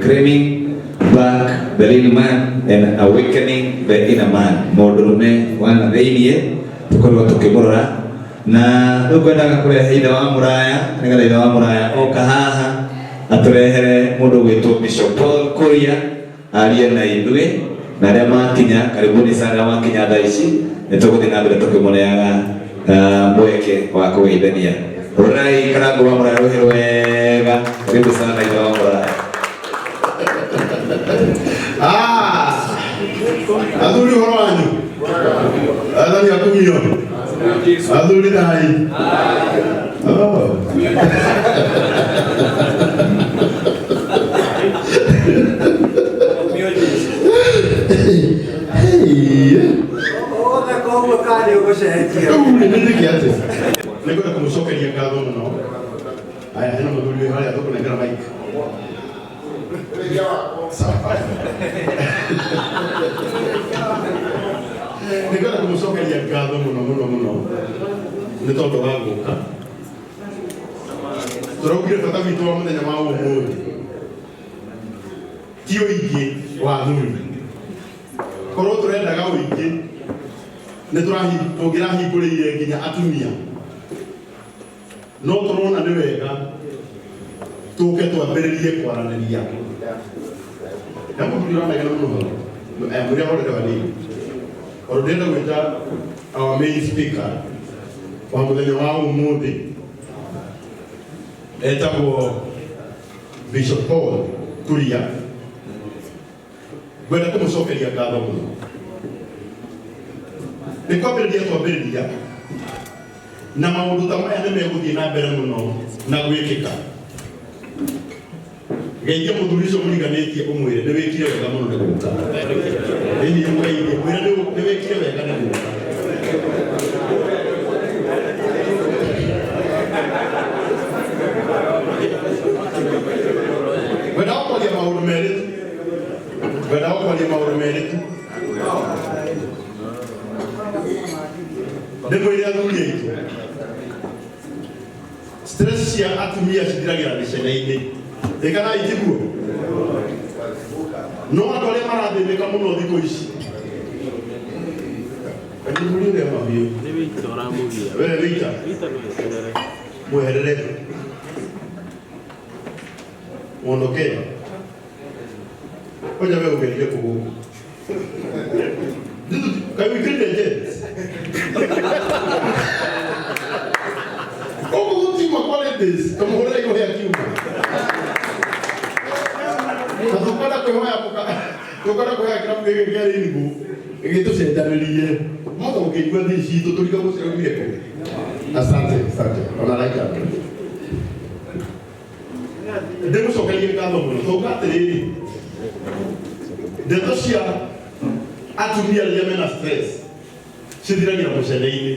Reclaiming Back the Real Man and Awakening the Inner Man, mũndũrũme wa na thĩiniĩ tũkorirwo tũkĩmũrora na rĩu ngwendaga kũrehe ithe wa mũraya nĩgetha ithe wa mũraya oka haha atũrehere mũndũ ũgwĩtwo Bishop Paul Kuria arie na ithuĩ na arĩa makinya karibuni sana arĩa makinya thaa ici nĩ tũgũthiĩ na mbere tũkĩmũneaga mweke wa kũgeithania. Hũrai Karangũ wa mũraya rũhĩ rwega. Karibu sana ithe wa mũraya. Ah, athuri ũhoro wanyu, athani akumio, athuri thai. Oh. Hey. Othe koguo kana nĩ ũgũcenjia. Rĩu nĩ nĩkĩ atĩa? Nĩngwenda kũmũcokeria ngatho mũno. Aya, hena mũthuri wĩ harĩa tũkũnengera mic. Sawa. Nĩngwenda kũmũcokeria ngatho mũno mũno mũno nĩ tondũ wa gũka. Tũraugire bata witũ wa mũthenya wa ũmũthĩ ti ũingĩ wa athuri. Korwo tũrendaga ũingĩ nĩ tũngĩrahingũrĩire nginya atumia, no tũrona nĩ wega tũke twambĩrĩrie kwaranĩria na mũthuri ũranegena mũno hau. Mwĩre ahorere hanini tondũ ndĩrenda gwĩta our main speaker wa mũthenya wa ũmũthĩ, etagwo Bishop Paul Kuria. Ngwenda kũmũcokeria ngatho mũno nĩ kwambĩrĩria twambĩrĩria na maũndũ ta maya nĩ megũthiĩ na mbere mũno na gwĩkĩka. Geithia mũthuri ũcio mũriganĩtie ũmwĩre nĩ wĩkire wega mũno nĩ gũka. Ĩni mũgeithie mwĩre nĩ wĩkire wega nĩ gũka. Ngwendaga kwaria maũndũ merĩ tu, ngwendaga kwaria maũndũ merĩ tu. Ndĩmwĩre athuri aitũ, stress cia atumia cithiragĩra mĩcene-inĩ, ĩkana itiguo? No andũ arĩa marathĩnĩka mũno thikũ ici Kanyihũri ũrĩa mahiũ. Nĩ wĩita ũramũgia. We wĩita. Wĩita no eterere. Mweherere. Mwondokee. Ngoja wewe ugerie kũgũkũ. Kaĩ wĩkĩrire jeans? Gũkũ gũtiuma kwa ladies, kamũhũrĩre igũrũ rĩa kiuma. Na tũkwenda kwĩhoya mũka, tũkwenda kwĩhoya kĩrabu gĩkĩ kĩa Rainbow gĩtũcenjanĩrie. Mwahota gũkĩigua thii citũ tũrigagwo ciraumire kũ. Asante, asante. Ona raika. Ndĩmũcokerie ngatho mũno tauga atĩrĩrĩ, ndeto cia atumia rĩrĩa mena stress cithiragĩra mũcene-inĩ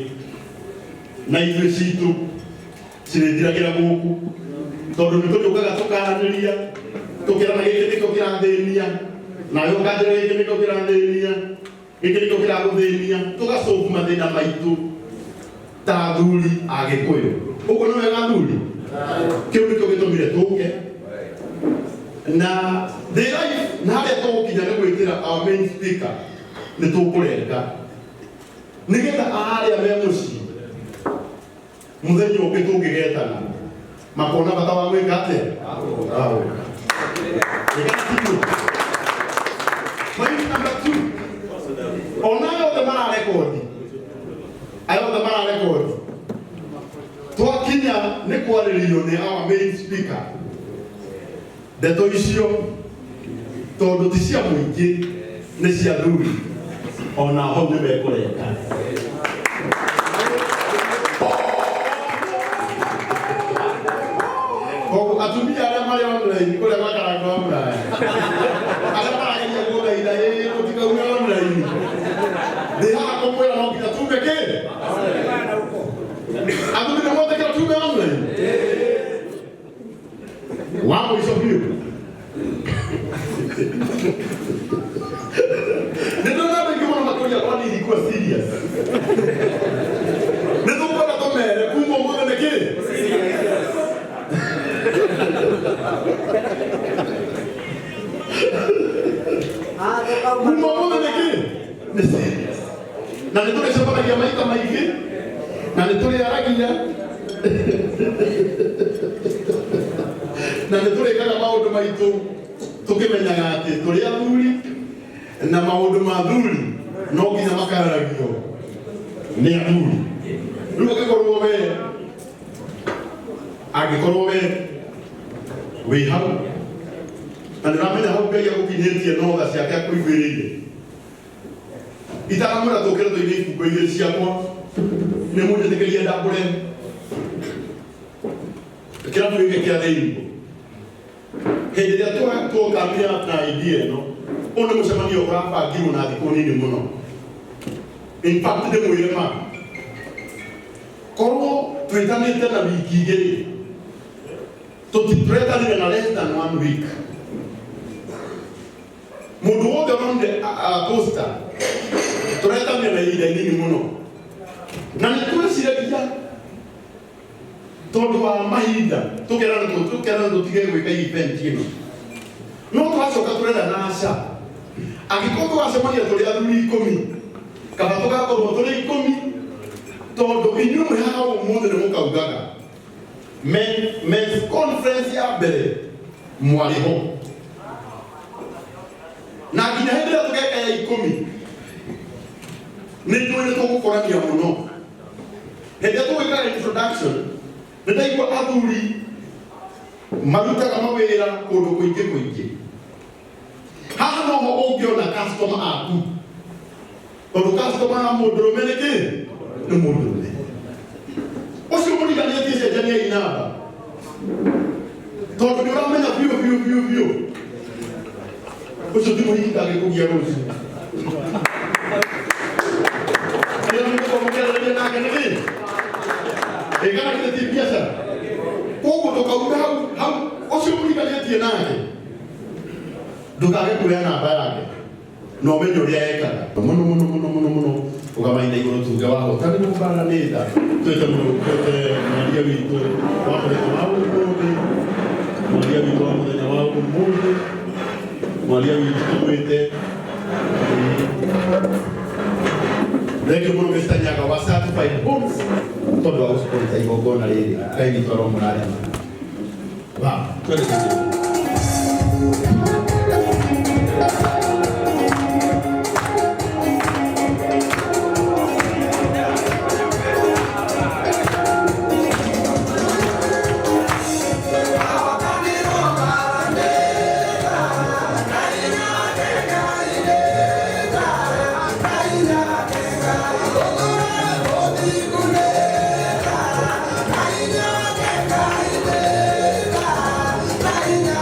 na ithuĩ citũ cirĩthiragĩra gũkũ tondũ nĩ tũrĩũkaga tũkaranĩria tũkerana gĩkĩ nĩkĩo kĩrathĩnia nawe ũkanjĩra gĩkĩ nĩkĩo kĩrathĩnia, gĩkĩ nĩkĩo kĩragũthĩnia, tũgacobu mathĩna maitũ ta athuri a Gĩkũyũ. Ũguo nĩ wega athuri? Kĩu nĩkĩo gĩtũmire tũke na the life na harĩa tũgũkinya nĩ gwĩkĩra our main speaker nĩ tũkũrenga nĩgetha arĩa me mũciĩ mũthenya ũngĩ tũngĩgetana makona bata wa gwĩka atĩa, wa gũka. Ĩka tiguo? Point number two, ona aya othe mararekondi, aya othe mararekondi, twakinya nĩ kwarĩrio nĩ our main speaker ndeto icio tondũ ti cia mũingĩ nĩ cia thuri, ona hau nĩ mekũrenga. Koguo atumia arĩa marĩ online kũrĩa gwa Karangũ wa Mũraya arĩa marageria gũthaitha ĩĩ mũtikaume online, ndĩ haha kũmwĩra no nginya tume kĩ athuri nĩ mwetĩkĩra tume online wa mũico biũ. Nĩ ndona andũ aingĩ mũno makĩũria kwani ilikuwa serious. Nĩ tũkwenda tũmere kuma ũmũthĩ nĩ kĩ Nĩ serious na nĩ tũrĩcemanagia maita maingĩ na nĩ tũrĩaragia na nĩ tũrĩkaga maũndũ maitũ tũkĩmenyaga atĩ tũrĩ athuri na maũndũ ma athuri no nginya makararagio nĩ athuri. Rĩu angĩkorwo we angĩkorwo we wĩ hau na nĩ ũramenya hau Ngai agũkinyĩtie no tha ciake akũiguĩrĩire itaramwĩra tũkĩre tũine ibungo igĩrĩ ciakwa nĩ mũnjĩtĩkĩrie ndambũre kĩrabu gĩkĩ kĩa thĩinĩ hĩndĩ ĩrĩa twokamire na idea ĩno ũyũ nĩ mũcemanio ũrabangirwo na thikũ nini mũno. In fact ndĩmwĩre ma korwo twĩtanĩte na wiki igĩrĩ tũtitũretanire na less than one week. Mũndũ wothe ũronire poster tũretanire na ihinda inini mũno na nĩ tweciragia tondũ wa mahinda tũkerana tũkerana tũtige gwĩka event ĩno no twacoka tũrera na aca angĩkorwo tũgacemania tũrĩ athuri ikũmi kaba tũgakorwo tũrĩ ikũmi tondũ inyuĩ mwĩ haha ũmũthĩ nĩ mũkaugaga men's conference ya mbere mwarĩ ho na nginya hĩndĩ ĩrĩa tũgeka ya ikũmi nĩ njũĩ nĩ tũgũkorania mũno. Hĩndĩ ĩrĩa tũgwĩkaga introduction nĩ ndaigua athuri marutaga mawĩra kũndũ kũingĩ kũingĩ. Haha noho ũngĩona customer aku tondũ customer ya mũndũrũme nĩ kĩ nĩ mũndũrũme ũcio mũriganĩtie cenjaniai namba tondũ nĩ ũramenya biũ biũ biũ biũ ũcio ti mũhiki ndangĩkũgia rũciũ. Kĩrĩa mũgũkorwo mũkĩaranĩria nake nĩ kĩ ĩkana githĩ ti biacara koguo ndũkaume hau hau ũcio mũriganĩtie nake ndũkage kuoya namba yake na ũmenye ũrĩa ekaga mũno mũno mũno mũno mũno ũgamaina igũrũ tuge wahotanirwo mbara nĩ tha twĩte twĩte mwaria witũ wa mũthenya wa ũmũthĩ mwaria witũ wa mũthenya wa ũmũthĩ mwaria witũ tũmwĩte Thank you mũno Mr. Nyaga wa Certified Homes tondũ wa gũsponsor igongona rĩrĩ. Ngai witũ aromũrathima. Wow, twende tũthiĩ. Thank you.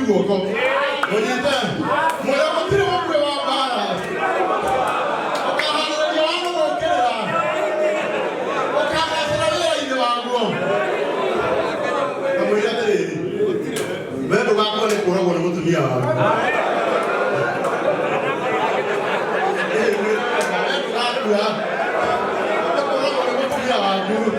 Guoko mũnyite mwĩra gũtirĩ mũkue wa mbara ũkaharĩrĩria wa gũgũkĩrĩra ũkagacĩra wĩra-inĩ waguo kamwĩre atĩrĩrĩ we ndũgakua nĩ kũragwo nĩ mũtumia waku. We ndũgakua nĩ kũragwo nĩ mũtumia waku.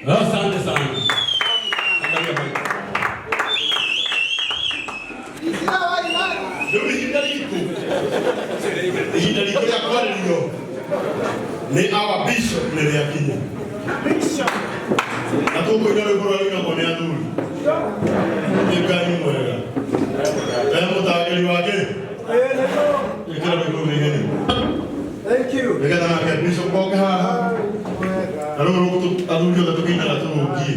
Asante sana. Angalia mic. Rĩu ihinda ritũ ihinda ritũ rĩa kwarĩrio nĩ our bishop nĩ rĩakinya na tũkũina rwĩmbo rũrĩa rũinagwo nĩ athuri. Nĩ Ngai mwega e mũtangĩri wake. Nĩgetha nake bishop oke haha na rĩu athuri othe tũkĩinaga tũrũngie.